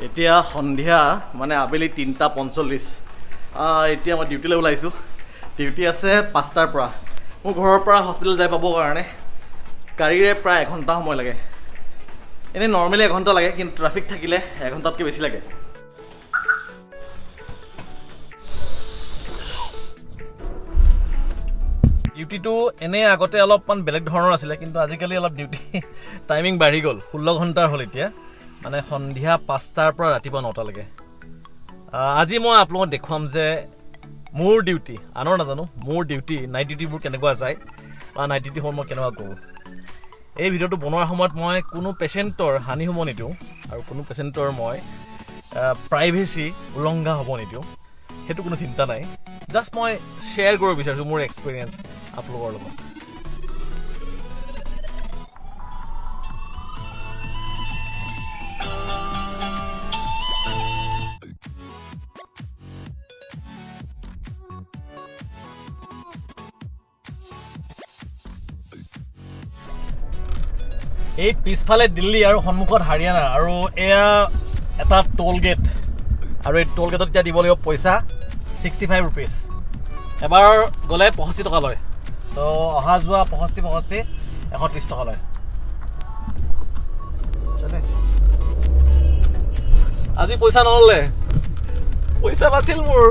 এতিয়া সন্ধিয়া মানে আবেলি 3:45। এতিয়া মই ডিউটিলৈ ওলাইছোঁ। ডিউটি আছে 5টাৰ পৰা। মোৰ ঘৰৰ পৰা হস্পিটেল যাই পাবৰ কাৰণে গাড়ীৰে প্ৰায় এঘণ্টা সময় লাগে। এনেই নৰ্মেলি এঘণ্টা লাগে, কিন্তু ট্ৰাফিক থাকিলে এঘণ্টাতকৈ বেছি লাগে। ডিউটিটো এনেই আগতে অলপমান বেলেগ ধৰণৰ আছিলে, কিন্তু আজিকালি অলপ ডিউটি টাইমিং বাঢ়ি গ'ল। 16 ঘণ্টাৰ হ'ল এতিয়া, মানে সন্ধিয়া 5টাৰ পৰা ৰাতিপুৱা 9টালৈকে। আজি মই আপোনালোকক দেখুৱাম যে মোৰ ডিউটি, আনৰ নাজানো, মোৰ ডিউটি নাইট ডিউটিবোৰ কেনেকুৱা যায় বা নাইট ডিউটি সময়ত মই কেনেকুৱা কৰোঁ। এই ভিডিঅ'টো বনোৱাৰ সময়ত মই কোনো পেচেণ্টৰ হানি হ'ব নিদিওঁ আৰু কোনো পেচেণ্টৰ মই প্ৰাইভেচি উলংঘা হ'ব নিদিওঁ, সেইটো কোনো চিন্তা নাই। জাষ্ট মই শ্বেয়াৰ কৰিব বিচাৰিছোঁ মোৰ এক্সপিৰিয়েঞ্চ আপোনালোকৰ লগত। এই পিছফালে দিল্লী আৰু সন্মুখত হাৰিয়ানা, আৰু এয়া এটা টোল গেট, আৰু এই টোল গেটত এতিয়া দিব লাগিব পইচা 65 ৰুপিজ। এবাৰ গ'লে 65 টকা লয়, ত' অহা যোৱা 65 65 130 টকা লয়। আজি পইচা নল'লে, পইচা বাচিল মোৰ।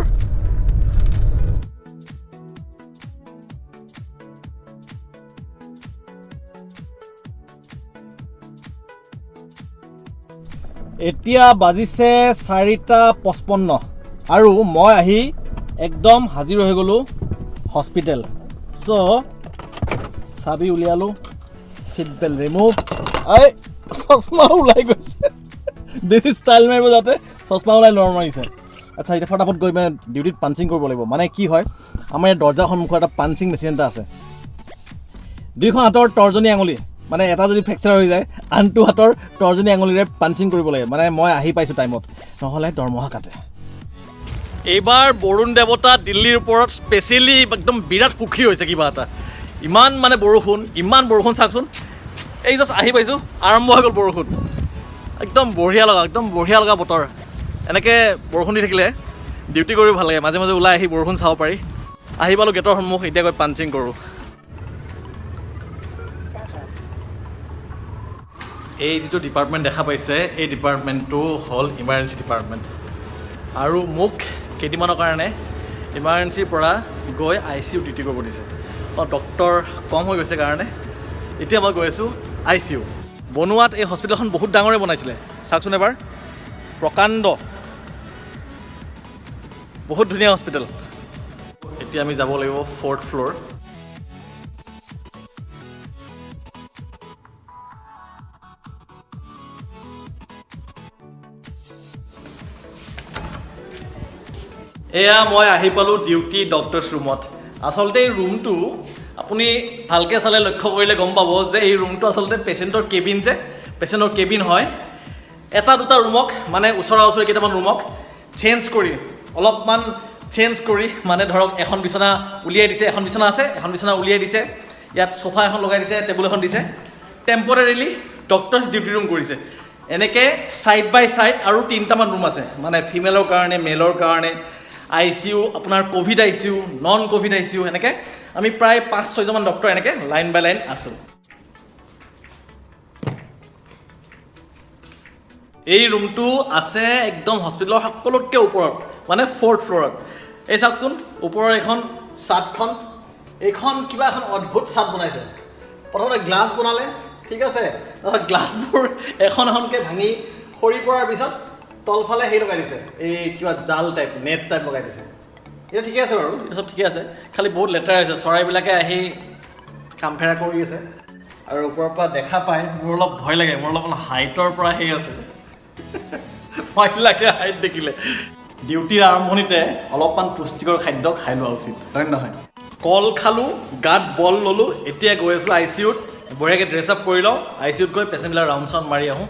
এতিয়া বাজিছে 4:55 আৰু মই আহি একদম হাজিৰ হৈ গ'লোঁ হস্পিটেল। চ' চাবি উলিয়ালোঁ, চিট বেল্ট ৰিমুভ, এই চশমা ওলাই গৈছে। বেছি ষ্টাইল মাৰিব যাতে চশমা ওলাই লৰ মাৰিছে। আচ্ছা, এতিয়া ফটাফট গৈ মানে ডিউটিত পাঞ্চিং কৰিব লাগিব। মানে কি হয়, আমাৰ ইয়াত দৰ্জাৰ সন্মুখত এটা পাঞ্চিং মেচিন এটা আছে। দুইখন হাতৰ তৰ্জনী আঙুলি, মানে এটা যদি ফ্ৰেকচাৰ হৈ যায় আনটো হাতৰ তৰ্জনী আঙুলিৰে পাঞ্চিং কৰিব লাগে। মানে মই আহি পাইছোঁ টাইমত, নহ'লে দৰমহা কাটে। এইবাৰ বৰুণ দেৱতা দিল্লীৰ ওপৰত স্পেচিয়েলি একদম বিৰাট সুখী হৈছে কিবা এটা। ইমান মানে বৰষুণ, ইমান বৰষুণ, চাওকচোন। এই জাষ্ট আহি পাইছোঁ, আৰম্ভ হৈ গ'ল বৰষুণ। একদম বঢ়িয়া লগা, একদম বঢ়িয়া লগা বতৰ। এনেকৈ বৰষুণ দি থাকিলে ডিউটি কৰিও ভাল লাগে, মাজে মাজে ওলাই আহি বৰষুণ চাব পাৰি। আহি পালোঁ গেটৰ সন্মুখ, এতিয়া গৈ পাঞ্চিং কৰোঁ। এই যিটো ডিপাৰ্টমেণ্ট দেখা পাইছে, এই ডিপাৰ্টমেণ্টটো হ'ল ইমাৰ্জেঞ্চি ডিপাৰ্টমেণ্ট, আৰু মোক কেইদিনমানৰ কাৰণে ইমাৰ্জেঞ্চিৰ পৰা গৈ I C U duty কৰিব দিছে। ডক্টৰ কম হৈ গৈছে কাৰণে এতিয়া মই গৈ আছোঁ I C U. বনোৱাত এই হস্পিটেলখন বহুত ডাঙৰে বনাইছিলে, চাওকচোন এবাৰ, প্ৰকাণ্ড, বহুত ধুনীয়া হস্পিটেল। এতিয়া আমি যাব লাগিব ফ'ৰ্থ ফ্ল'ৰ। এয়া মই আহি পালোঁ ডিউটি ডক্টৰছ ৰুমত। আচলতে এই ৰুমটো আপুনি ভালকৈ চালে, লক্ষ্য কৰিলে গম পাব যে এই ৰুমটো আচলতে পেচেণ্টৰ কেবিন, যে পেচেণ্টৰ কেবিন হয়। এটা দুটা ৰুমক, মানে ওচৰা ওচৰি কেইটামান ৰুমক চেঞ্জ কৰি, অলপমান চেঞ্জ কৰি, মানে ধৰক এখন বিচনা উলিয়াই দিছে, এখন বিচনা আছে, এখন বিচনা উলিয়াই দিছে, ইয়াত চোফা এখন লগাই দিছে, টেবুল এখন দিছে, টেম্পৰেৰিলি ডক্টৰছ ডিউটি ৰুম কৰিছে। এনেকৈ ছাইড বাই ছাইড আৰু তিনিটামান ৰুম আছে, মানে ফিমেলৰ কাৰণে, মেলৰ কাৰণে, I C U, আপোনাৰ Covid I C U, non Covid I C U, এনেকৈ আমি প্ৰায় 5-6জনমান ডক্টৰ এনেকৈ লাইন বাই লাইন আছোঁ। এই ৰুমটো আছে একদম হস্পিটেলৰ সকলোতকৈ ওপৰত, মানে ফ'ৰ্থ ফ্ল'ৰত। এই চাওকচোন ওপৰৰ এইখন চাটখন, এইখন কিবা এখন অদ্ভুত চাট বনাইছে। প্ৰথমতে গ্লাছ বনালে, ঠিক আছে, তাৰপিছত গ্লাছবোৰ এখন এখনকৈ ভাঙি সৰি পৰাৰ পিছত তলফালে হেৰি লগাই দিছে, এই কিবা জাল টাইপ, নেট টাইপ লগাই দিছে। এতিয়া ঠিকে আছে বাৰু, এতিয়া চব ঠিকে আছে, খালি বহুত লেতেৰা হৈছে, চৰাইবিলাকে আহি কামফেৰা কৰি আছে আৰু ওপৰৰ পৰা দেখা পায়। মোৰ অলপ ভয় লাগে, মোৰ অলপ হাইটৰ পৰা সেই আছে, ভয় লাগে হাইট দেখিলে। ডিউটিৰ আৰম্ভণিতে অলপমান পুষ্টিকৰ খাদ্য খাই লোৱা উচিত, হয় নে নহয়? কল খালোঁ, গাত বল ল'লোঁ, এতিয়া গৈ আছোঁ I C ইউত। বঢ়িয়াকৈ ড্ৰেছ আপ কৰি লওঁ, I C ইউত গৈ পেচেণ্টবিলাক ৰাউণ্ড চাউণ্ড মাৰি আহোঁ।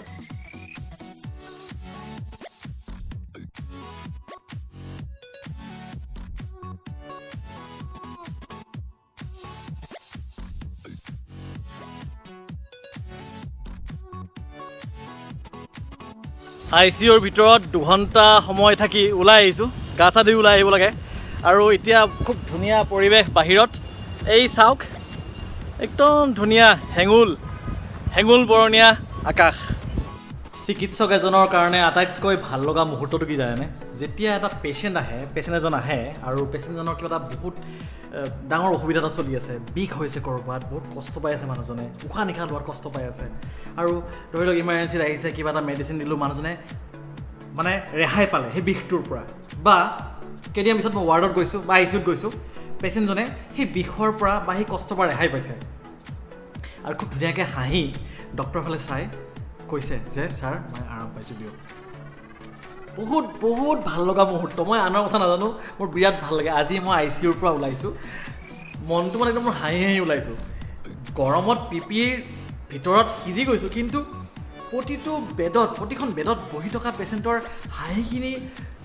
আইচিইউৰ ভিতৰত 2 ঘণ্টা সময় থাকি ওলাই আহিছোঁ। গা চা ধুই ওলাই আহিব লাগে। আৰু এতিয়া খুব ধুনীয়া পৰিৱেশ বাহিৰত। এই চাওক, একদম ধুনীয়া হেঙুল হেঙুল বৰণীয়া আকাশ। চিকিৎসক এজনৰ কাৰণে আটাইতকৈ ভাল লগা মুহূৰ্তটো কি জানেনে? যেতিয়া এটা পেচেণ্ট আহে, পেচেণ্ট এজন আহে আৰু পেচেণ্টজনৰ কিবা এটা বহুত ডাঙৰ অসুবিধা এটা চলি আছে, বিষ হৈছে ক'ৰবাত, বহুত কষ্ট পাই আছে মানুহজনে, উশাহ নিশাহ লোৱাত কষ্ট পাই আছে আৰু ধৰি লওক ইমাৰ্জেঞ্চিত আহিছে, কিবা এটা মেডিচিন দিলোঁ, মানুহজনে মানে ৰেহাই পালে সেই বিষটোৰ পৰা। বা কেইদিনমান পিছত মই ৱাৰ্ডত গৈছোঁ বা আইচিইউত গৈছোঁ, পেচেণ্টজনে সেই বিষৰ পৰা বা সেই কষ্টৰ পৰা ৰেহাই পাইছে আৰু খুব ধুনীয়াকৈ হাঁহি ডক্টৰৰ ফালে চাই কৈছে যে ছাৰ, মই আৰাম পাইছোঁ দিয়ক। বহুত বহুত ভাল লগা মুহূৰ্ত। মই আনৰ কথা নাজানো, মোৰ বিৰাট ভাল লাগে। আজি মই আইচিইউৰ পৰা ওলাইছোঁ, মনটো মানে একদম মোৰ হাঁহি হাঁহি ওলাইছোঁ। গৰমত পিপিৰ ভিতৰত সিজি গৈছোঁ, কিন্তু প্ৰতিটো বেডত, প্ৰতিখন বেডত বহি থকা পেচেণ্টৰ হাঁহিখিনি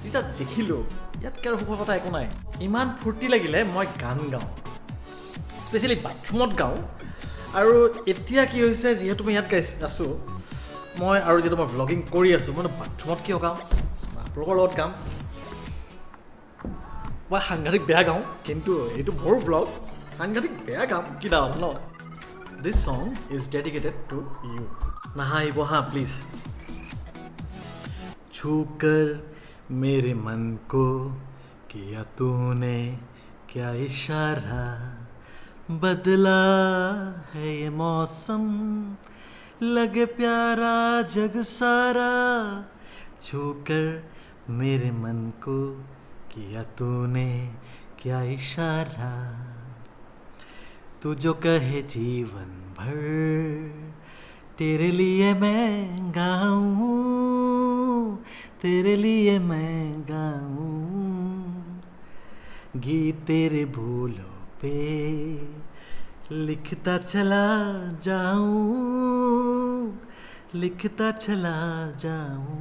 যেতিয়া দেখিলোঁ, ইয়াতকৈ আৰু সুখৰ কথা একো নাই। ইমান ফূৰ্তি লাগিলে, মই গান গাওঁ, স্পেচিয়েলি বাথৰুমত গাওঁ। আৰু এতিয়া কি হৈছে, যিহেতু মই ইয়াত গাইছোঁ আছোঁ মই আৰু যিহেতু মই ভ্লগিং কৰি আছোঁ, মই বাথৰুমত কিয় গাওঁ? আপোনালোকৰ লগত গাম। মই সাংঘাতিক বেয়া গাওঁ, কিন্তু এইটো মোৰ ব্লগ, সাংঘাতিক বেয়া গাম, কি দাম ন। This song is dedicated to you. নাহাঁহিব হা, প্লিজ। छूकर मेरे मन को किया तूने क्या इशारा, बदला है ये मौसम, लगे प्यारा जग सारा। छूकर मेरे मन को किया तूने क्या इशारा, तू जो कहे जीवन भर तेरे लिए मैं गाऊं, तेरे लिए मैं गाऊं गीत, तेरे बोलों पे लिखता चला जाऊं, लिखता चला जाऊं।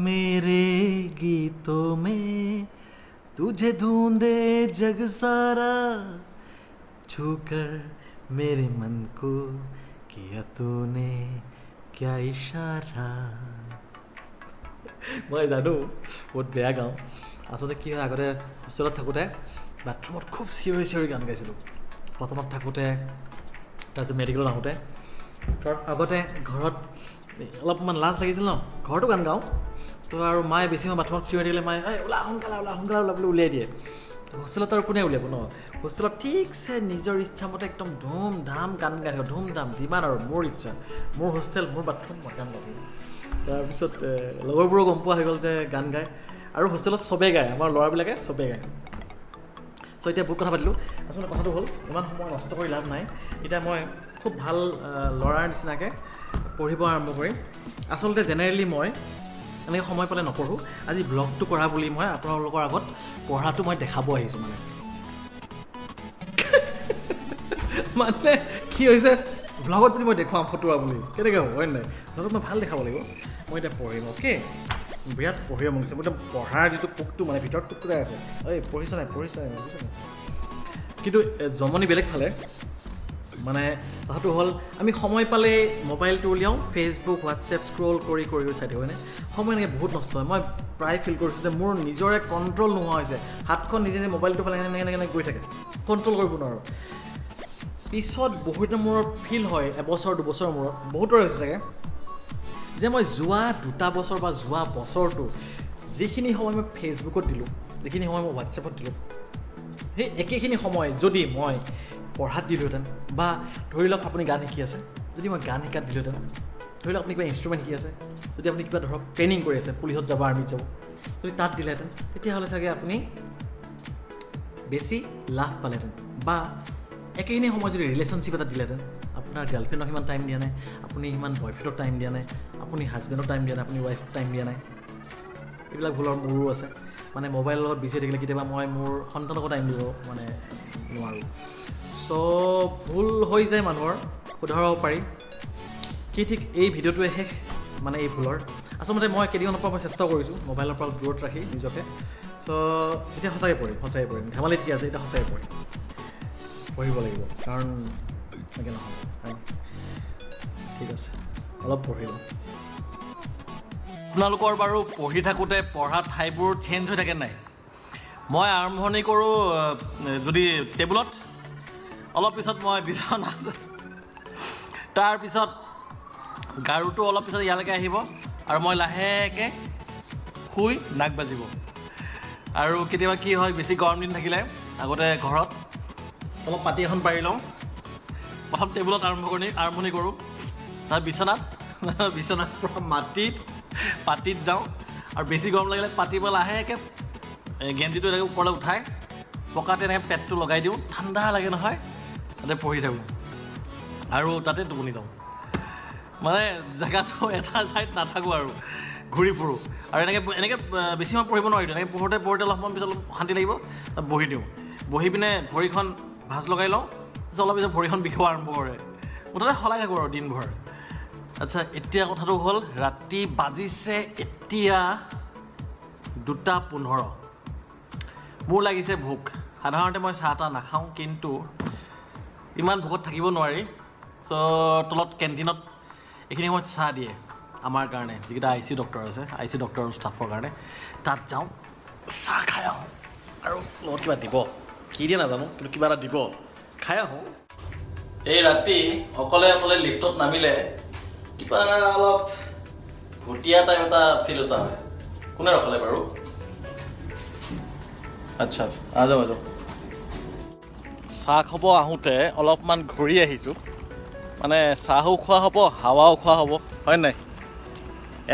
मेरे गीतों में तुझे ढूंढे जग सारा, छूकर मेरे मन को किया तूने क्या इशारा। মই জানো বহুত বেয়া গাওঁ। আচলতে কি হয়, আগতে হোষ্টেলত থাকোঁতে বাথৰুমত খুব চিঞৰি চিঞৰি গান গাইছিলোঁ। কটনত থাকোঁতে, তাৰপিছত মেডিকেলত আহোঁতে। কাৰণ আগতে ঘৰত অলপমান লাজ লাগিছিল ন, ঘৰতো গান গাওঁ তো। আৰু মায়ে বেছি মই বাথৰুমত চিঞৰি থাকিলে মায়ে "এই ওলা সোনকালে, ওলা সোনকালে ওলা" বুলি উলিয়াই দিয়ে। হোষ্টেলত আৰু কোনে উলিয়াব ন? হোষ্টেলত ঠিকছে নিজৰ ইচ্ছামতে একদম ধুম ধাম গান গাই থাকোঁ, ধুম ধাম যিমান আৰু মোৰ ইচ্ছা, মোৰ হোষ্টেল, মোৰ বাথৰুম, মই গান গাই থাকিম। তাৰপিছত লগৰবোৰো গম পোৱা হৈ গ'ল যে গান গায়। আৰু হোষ্টেলত চবেই গায়, আমাৰ ল'ৰাবিলাকে চবেই গায়। চ' এতিয়া বহুত কথা পাতিলোঁ। আচলতে কথাটো হ'ল, ইমান সময় নষ্ট কৰি লাভ নাই। এতিয়া মই খুব ভাল ল'ৰাৰ নিচিনাকৈ পঢ়িব আৰম্ভ কৰিম। আচলতে জেনেৰেলি মই এনেকৈ সময় পালে নপঢ়োঁ। আজি ব্লগটো কৰা বুলি মই আপোনালোকৰ আগত পঢ়াটো মই দেখাব আহিছোঁ। মানে কি হৈছে, ব্লগত যদি মই দেখুৱাম ফটোৱা বুলি কেনেকৈ হ'ব, হয় নাই? ব্লগত মই ভাল দেখাব লাগিব। মই এতিয়া পঢ়িম, অ'কে? বিৰাট পঢ়িব মন গৈছে মোৰ। একদম পঢ়াৰ যিটো পোকটো মানে ভিতৰত কুটকুটাই আছে, ঐ পঢ়িছ নাই, পঢ়িছ নাই, পঢ়িছ নাই? কিন্তু জমনি বেলেগ ফালে। মানে কথাটো হ'ল, আমি সময় পালে মোবাইলটো উলিয়াওঁ, ফেচবুক, হোৱাটছএপ স্ক্ৰল কৰি কৰি কৰি চাই থাকোঁ, হয়নে? সময় এনেকৈ বহুত নষ্ট হয়। মই প্ৰায় ফিল কৰিছোঁ যে মোৰ নিজৰে কণ্ট্ৰল নোহোৱা হৈছে। হাতখন নিজে নিজে মোবাইলটো ফালে এনেকৈ এনেকৈ এনেকৈ গৈ থাকে, কণ্ট্ৰল কৰিব নোৱাৰোঁ। পিছত বহুত দিনৰ মূৰত ফিল হয়, এবছৰ দুবছৰৰ মূৰত, বহুতৰে হৈছে চাগে, যে মই যোৱা 2টা বছৰ বা যোৱা বছৰটো যিখিনি সময় মই ফেচবুকত দিলোঁ, যিখিনি সময় মই হোৱাটছএপত দিলোঁ, সেই একেখিনি সময় যদি মই পঢ়াত দিলোহেঁতেন, বা ধৰি লওক আপুনি গান শিকি আছে, যদি মই গান শিকাত দিলোহেঁতেন, ধৰি লওক আপুনি কিবা ইনষ্ট্ৰুমেণ্ট শিকি আছে, যদি আপুনি কিবা ধৰক ট্ৰেইনিং কৰি আছে, পুলিচত যাব, আৰ্মিত যাব, যদি তাত দিলেহেঁতেন, তেতিয়াহ'লে চাগে আপুনি বেছি লাভ পালেহেঁতেন। বা একেখিনি সময় যদি ৰিলেশ্যনশ্বিপ এটা দিলেহেঁতেন, আপোনাৰ গাৰ্লফ্ৰেণ্ডক সিমান টাইম দিয়া নাই আপুনি, সিমান বয়ফ্ৰেণ্ডক টাইম দিয়া নাই আপুনি, হাজবেণ্ডক টাইম দিয়া নাই আপুনি, ৱাইফক টাইম দিয়া নাই। এইবিলাক ভুলৰ মোৰো আছে। মানে মোবাইলৰ লগত বিজি হৈ থাকিলে কেতিয়াবা মই মোৰ সন্তানকো টাইম দিব মানে নোৱাৰোঁ। চ' ভুল হৈ যায় মানুহৰ, শুধৰাব পাৰি। কি ঠিক এই ভিডিঅ'টোৱে শেষ মানে এই ভুলৰ। আচলতে মই কেইদিনমানৰ পৰা মই চেষ্টা কৰিছোঁ মোবাইলৰ পৰা দূৰত ৰাখি নিজকে। চ' এতিয়া সঁচাকৈ পঢ়িম, সঁচাকৈ পঢ়িম। ধেমালি ঠিকে আছে, এতিয়া সঁচাকৈ পঢ়িম, পঢ়িব লাগিব, কাৰণ এনেকৈ নহ'ব, হয়। ঠিক আছে, অলপ পঢ়ি লওঁ। আপোনালোকৰ বাৰু পঢ়ি থাকোঁতে পঢ়া ঠাইবোৰ চেঞ্জ হৈ থাকে নাই? মই আৰম্ভণি কৰোঁ যদি টেবুলত, অলপ পিছত মই বিচনাত, তাৰপিছত গাৰুটো অলপ পিছত ইয়ালৈকে আহিব আৰু মই লাহেকৈ শুই নাক বাজিব। আৰু কেতিয়াবা কি হয়, বেছি গৰম দিন থাকিলে আগতে ঘৰত অলপ পাতি এখন পাৰি লওঁ। প্ৰথম টেবুলত আৰম্ভণি কৰোঁ, তাৰ বিচনাত, বিচনাৰ পৰা মাটিত, পাতিত যাওঁ। আৰু বেছি গৰম লাগিলে পাতিৰ পৰা লাহেকৈ গেঞ্জিটো এনেকৈ ওপৰলৈ উঠাই পকাতে এনেকৈ পেটটো লগাই দিওঁ। ঠাণ্ডা লাগে নহয়, তাতে পঢ়ি থাকোঁ আৰু তাতে টোপনি যাওঁ। মানে জেগাটো এটা ঠাইত নাথাকোঁ আৰু ঘূৰি ফুৰোঁ। আৰু এনেকৈ এনেকৈ বেছি সময় পঢ়িব নোৱাৰিলোঁ। এনেকৈ পঢ়োঁতে পঢ়োঁতে অলপমান পিছত অলপ অশান্তি লাগিব, তাত বহি দিওঁ। বহি পিনে ভৰিখন ভাঁজ লগাই লওঁ। তাৰপিছত অলপ পিছত ভৰিখন বিষোৱা আৰম্ভ কৰে। মুঠতে সলাই থাকোঁ আৰু দিনভৰ। আচ্ছা, এতিয়া কথাটো হ'ল, ৰাতি বাজিছে এতিয়া 2:15। মোৰ লাগিছে ভোক। সাধাৰণতে মই চাহ তাহ নাখাওঁ, কিন্তু ইমান ভোকত থাকিব নোৱাৰি। চ' তলত কেণ্টিনত এইখিনি সময়ত চাহ দিয়ে আমাৰ কাৰণে, যিকেইটা I C U doctor আছে, I C U doctor ষ্টাফৰ কাৰণে। তাত যাওঁ, চাহ খাই আহোঁ আৰু লগত কিবা দিব, কি দিয়ে নাজানো, কিন্তু কিবা এটা দিব, খাই আহোঁ। এই ৰাতি অকলে অকলে লিফ্টত নামিলে কিবা অলপ ভুটীয়া টাইপ এটা ফিল এটা হয়। কোনে ৰখালে বাৰু? আচ্ছা আচ্ছা, আ যাওঁ, আ যাওঁ। চাহ খাব আহোঁতে অলপমান ঘূৰি আহিছোঁ, মানে চাহো খোৱা হ'ব, হাৱাও খোৱা হ'ব, হয় নাই?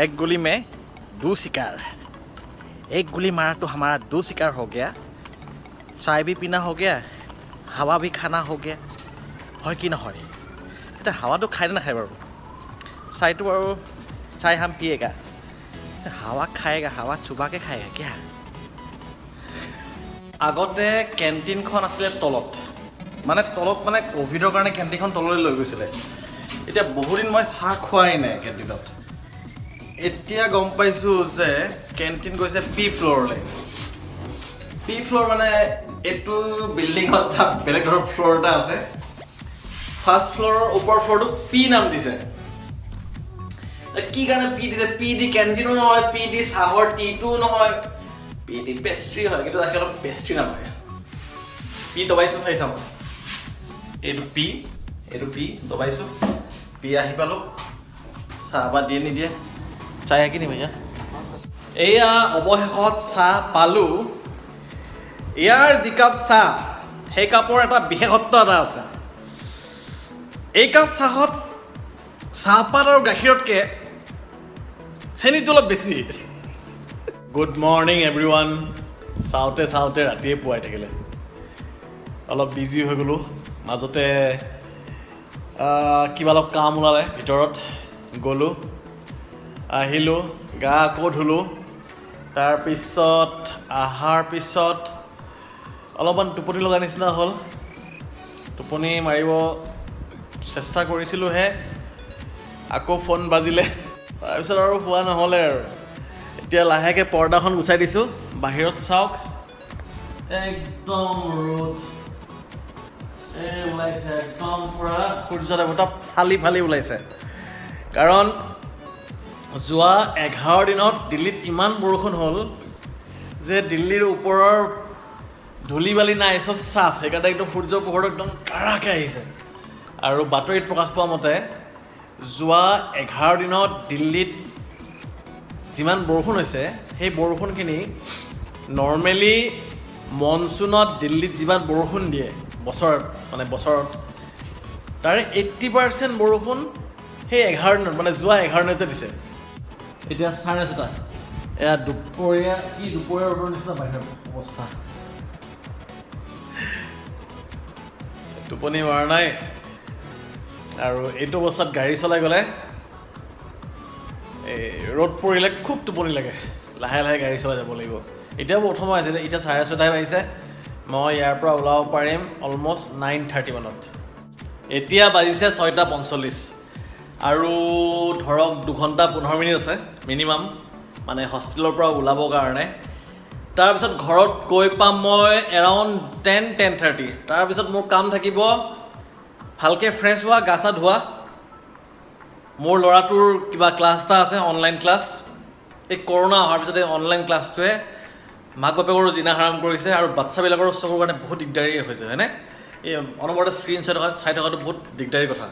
एक गोली में दो शिकार। एक गोली मारा तो हमारा दो शिकार हो गया। चाय भी पीना हो गया, हवा भी खाना हो गया। হয় কি নহয়? এতিয়া হাৱাটো খাই নে নাখায় বাৰু? चायটো বাৰু, चाय हम पिएगा, हवा खाएगा, हवा चुबा के खाएगा क्या? আগতে কেণ্টিনখন আছিলে তলত, মানে তলত, মানে ক'ভিডৰ কাৰণে কেণ্টিনখন তললৈ লৈ গৈছিলে। এতিয়া বহুদিন মই চাহ খোৱাই নাই কেণ্টিনত। এতিয়া গম পাইছোঁ যে কেণ্টিন গৈছে পি ফ্ল'ৰলৈ। পি ফ্ল'ৰ মানে এইটো বিল্ডিঙত এটা বেলেগ ধৰণৰ ফ্ল'ৰ এটা আছে। ফাৰ্ষ্ট ফ্ল'ৰৰ ওপৰ ফ্ল'ৰটোক পি নাম দিছে। কি কাৰণে পি দিছে? পি দি কেণ্টিনো নহয়, পি দি চাহৰ টিটোও নহয়, পি দি পেষ্ট্ৰি হয়, কিন্তু তাকে অলপ পেষ্ট্ৰি নাপায়। পি দবাইছোঁ, সেই চাওক, এইটো পি, এইটো পি দবাইছোঁ, পি আহি পালোঁ। চাহ বা দিয়ে নিদিয়ে? चाय है कि नहीं भैया? এয়া অৱশেষত চাহ পালোঁ। ইয়াৰ যি কাপ চাহ, সেই কাপৰ এটা বিশেষত্ব এটা আছে। এই কাপ চাহত চাহপাত আৰু গাখীৰতকৈ চেনিটো অলপ বেছি। Good morning everyone. চাওঁতে চাওঁতে ৰাতিয়ে পুৱাই থাকিলে। অলপ বিজি হৈ গ'লোঁ মাজতে। কিবা অলপ কাম ওলালে, ভিতৰত গ'লোঁ, আহিলোঁ, গা আকৌ ধুলোঁ। তাৰপিছত অহাৰ পিছত অলপমান টোপনি লগা নিচিনা হ'ল। টোপনি মাৰিব চেষ্টা কৰিছিলোঁহে, আকৌ ফোন বাজিলে। তাৰপিছত আৰু শোৱা নহ'লে। আৰু এতিয়া লাহেকৈ পৰ্দাখন গুচাই দিছোঁ। বাহিৰত চাওক, একদম ৰ'দ এই ওলাইছে, একদম পূৰা সূৰ্য দেৱতা ফালি ফালি ওলাইছে। কাৰণ যোৱা 11 দিনত দিল্লীত ইমান বৰষুণ হ'ল যে দিল্লীৰ ওপৰৰ ধূলি বালি নাই, চব চাফ। সেইকাৰণে একদম সূৰ্যৰ পোহৰটো একদম কাঢ়াকৈ আহিছে। আৰু বাতৰিত প্ৰকাশ পোৱা মতে যোৱা 11 দিনত দিল্লীত যিমান বৰষুণ হৈছে, সেই বৰষুণখিনি নৰ্মেলি মনচুনত দিল্লীত যিমান বৰষুণ দিয়ে বছৰত, মানে বছৰত, তাৰে 80% বৰষুণ সেই 11 দিনত, মানে যোৱা 11 দিনতে দিছে। এতিয়া 6:30। এয়া দুপৰীয়া, কি দুপৰীয়া ৰ'দৰ নিচিনা বাহিৰৰ অৱস্থা। টোপনি মৰা নাই আৰু এইটো অৱস্থাত গাড়ী চলাই গ'লে, এই ৰ'দ পৰিলে খুব টোপনি লাগে। লাহে লাহে গাড়ী চলাই যাব লাগিব। এতিয়াও বহুত সময় আছে। এতিয়া 6:30ই বাজিছে। মই ইয়াৰ পৰা ওলাব পাৰিম অলমষ্ট 9:30 মানত। এতিয়া বাজিছে 6:45 আৰু ধৰক 2 ঘণ্টা 15 মিনিট আছে মিনিমাম, মানে হস্পিটেলৰ পৰা ওলাবৰ কাৰণে। তাৰপিছত ঘৰত গৈ পাম মই এৰাউণ্ড 10, 10:30। তাৰপিছত মোৰ কাম থাকিব ভালকৈ ফ্ৰেছ হোৱা, গা চা ধোৱা। মোৰ ল'ৰাটোৰ কিবা ক্লাছ এটা আছে, অনলাইন ক্লাছ। এই কৰোণা অহাৰ পিছতে অনলাইন ক্লাছটোৱে মাক বাপেকৰো জিনা হাৰাম কৰিছে আৰু বাচ্ছাবিলাকৰো চকুৰ কাৰণে বহুত দিগদাৰী হৈছে, হয়নে? এই অনবৰতে স্ক্ৰীণ চাই থকাটো বহুত দিগদাৰী কথা।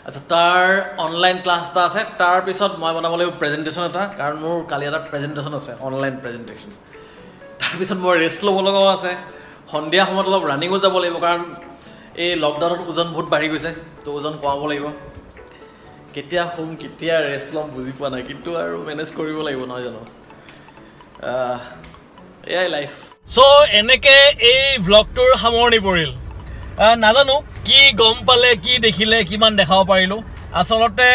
আচ্ছা, তাৰ অনলাইন ক্লাছ এটা আছে। তাৰপিছত মই বনাব লাগিব প্ৰেজেণ্টেশ্যন এটা, কাৰণ মোৰ কালি এটা প্ৰেজেণ্টেশ্যন আছে, অনলাইন প্ৰেজেণ্টেশ্যন। তাৰপিছত মই ৰেষ্ট ল'ব লগাও আছে। সন্ধিয়া সময়ত অলপ ৰানিঙো যাব লাগিব, কাৰণ এই লকডাউনত ওজন বহুত বাঢ়ি গৈছে, তো ওজন কমাব লাগিব। কেতিয়া শুম, কেতিয়া ৰেষ্ট ল'ম বুজি পোৱা নাই, কিন্তু আৰু মেনেজ কৰিব লাগিব, নহয় জানো? এয়াই লাইফ। চ' এনেকে এই ভ্লগটোৰ সামৰণি পৰিল। নাজানো কি গম পালে, কি দেখিলে, কিমান দেখাব পাৰিলোঁ। আচলতে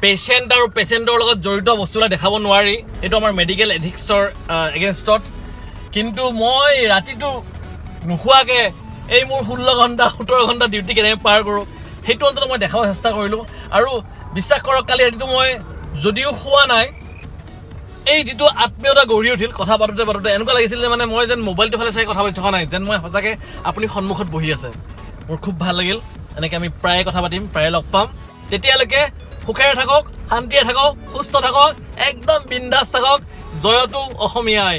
পেচেণ্ট আৰু পেচেণ্টৰ লগত জড়িত বস্তুবিলাক দেখাব নোৱাৰি, এইটো আমাৰ মেডিকেল এথিক্সৰ এগেইনষ্টত। কিন্তু মই ৰাতিটো নোখোৱাকৈ এই মোৰ 16 ঘণ্টা, 17 ঘণ্টা ডিউটি কেনেকৈ পাৰ কৰোঁ, সেইটো অন্ততঃ মই দেখাব চেষ্টা কৰিলোঁ। আৰু বিশ্বাস কৰক, কালি ৰাতিটো মই যদিও শোৱা নাই, এই যিটো আত্মীয়তা গঢ়ি উঠিল কথা পাতোঁতে পাতোঁতে, এনেকুৱা লাগিছিল যে মানে মই যেন মোবাইলটো ফালে চাই কথা পাতি থকা নাই, যেন মই সঁচাকৈ আপুনি সন্মুখত বহি আছে। মোৰ খুব ভাল লাগিল। এনেকৈ আমি প্ৰায়ে কথা পাতিম, প্ৰায়ে লগ পাম। তেতিয়ালৈকে সুখেৰে থাকক, শান্তিৰে থাকক, সুস্থ থাকক, একদম বিন্দাছ থাকক। জয়তু অসমীয়াই।